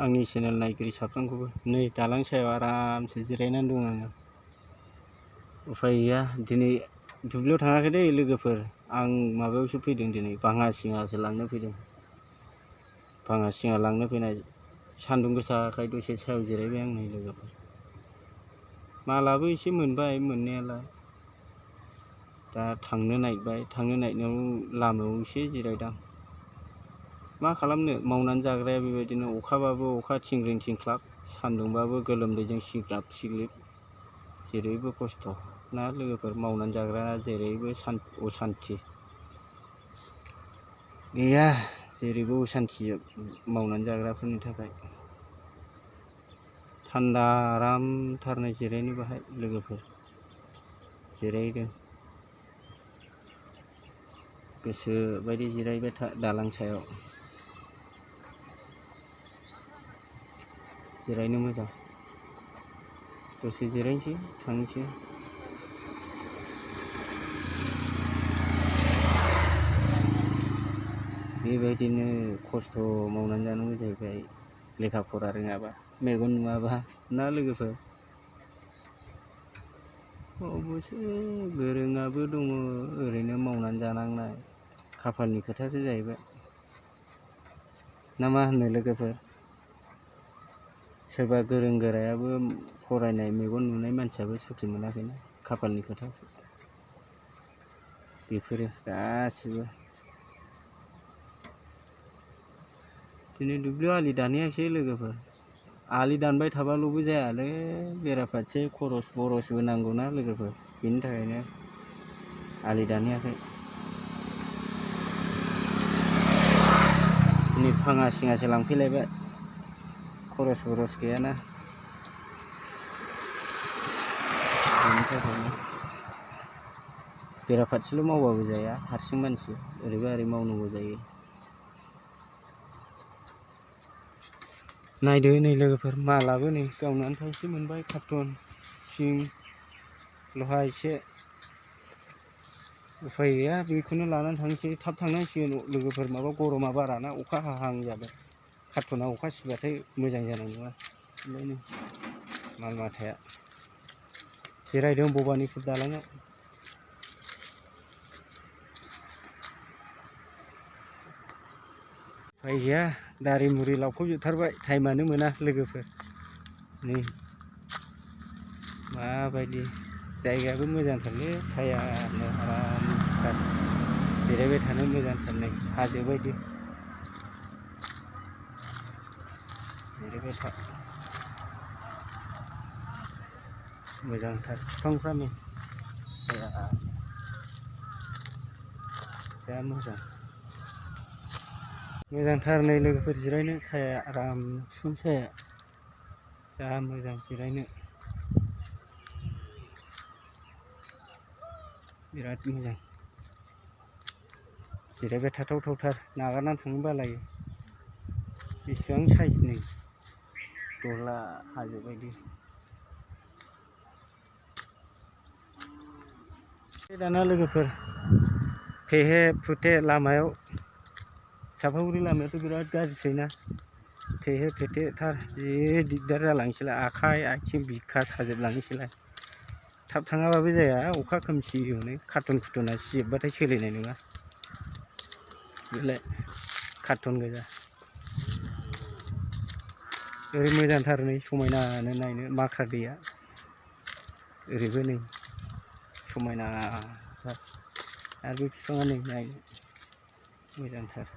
आंनि चेनेल नायगिरि साफ्रोमखौबो। नै दालां सायाव आरामसे जिरायनानै दं आङो। उफाय गैया, दिनै दुब्लियाव थाङाखै दै लोगोफोर। आं माबायावसो फैदों दिनै, भाङासिङासो लांनो फैदों। भाङासिङा लांनो फैनाय सान्दुं गोसाखाय दसे सायाव जिरायबाय आं नै लोगोफोर। मालाबो एसे मोनबाय मोननायालाय। दा थांनो नागिरबाय, थांनो नागिरनायाव लामायाव एसे जिरायदां। मा खालामनो, मावनानै जाग्राया बेबायदिनो। अखाबाबो अखा थिंग्रिं थिंख्लाब, सान्दुंबाबो गोलोमदैजों सिग्राब सिग्लिब, जेरैबो खस्थ' ना लोगोफोर। मावनानै जाग्राया जेरैबो असान्थि गैया, जेरैबो असान्थि मावनानै जाग्राफोरनि थाखाय। थान्दा आरामथारनो जिरायनो बाहाय लोगोफोर, जिरायदों। गोसो बायदि जिरायबाय था दालां सायाव, जिरायनो मोजां। दसे जिरायनोसै, थांनोसै। बेबायदिनो खस्थ' मावनानै जानांगौ जाहैबाय, लेखा फरा रोङाबा, मेगन नुवाबा ना लोगोफोर। अबयस्से गोरोङाबो दङ, ओरैनो मावनानै जानांनाय। खाफालनि खोथासो जाहैबाय, ना मा होनो लोगोफोर। सोरबा गोरों गोरायाबो, फरायनाय मेगन नुनाय मानसियाबो साख्रि मोनाखैना, खाफालनि खोथासो बेफोरो गासिबो। दिनै दुब्लियाव आलि दानहैयाखिसै लोगोफोर। आलि दानबाय थाबाल'बो जायालै, बेराफारसे खरस बरसबो नांगौना लोगोफोर। बेनि थाखायनो आलि दानहैयाखै। दिनै भाङासिङासो लांफैलायबाय, खरस बरस गैयाना, बेनि थाखायनो। बेराफारसेल' मावबाबो जाया, हारसिं मानसि ओरैबा ओरै मावनांगौ जायो। नायदो नै लोगोफोर, मालाबो नै गावनो आन्था एसे मोनबाय, कार्टन थिं लहा एसे। उफाय गैया, बेखौनो लानानै थांसै। थाब थांनांसिगोन लोगोफोर, माबा गरमा बाराना, अखा हाहां जाबाय। कार्टना अखा सिबाथाय मोजां जानाय नङा। ओंखायनो माल माथाया जिरायदों भबानिपुर दालाङाव। उफाय गैया, दारि मुरि लावफबजोबथारबाय, टाइमानो मोना लोगोफोर। नै माबायदि जायगायाबो मोजांथारलै, सायानो आरामथार, जिरायबाय थानो मोजांथार। नै हाजो बायदि जिरायबाय था, मोजांथार बिफांफ्रा नै जा मोजां। मोजांथार नै लोगोफोर जिरायनो, साया आराम, बिफां साया जा मोजां जिरायनो, बिराद मोजां। जिरायबाय थाथावथावथार, नागारनानै थांनो बालायो। बेसेबां साइज नै दहला हाजो बायदि। दाना लोगोफोर फेहे फुथे लामायाव, चापागुरि लामायाथ' बिराद गाज्रिसैना, फेहे फेथे थार, जि दिगदार जालांसैलाय, आखाइ आथिं बिखा साजोबलांसैलाय। थाब थाङाबाबो जाया, अखा खोमसि हनै कार्टन कुटना सिजोबबाथाय सोलिनाय नङा। बेलाय कार्टन गोजा। ओरै मोजांथार नै, समायनानो नायनो, माख्रा दैया ओरैबो नै समायना। आरो बे बिफाङा नै नायनो मोजांथार।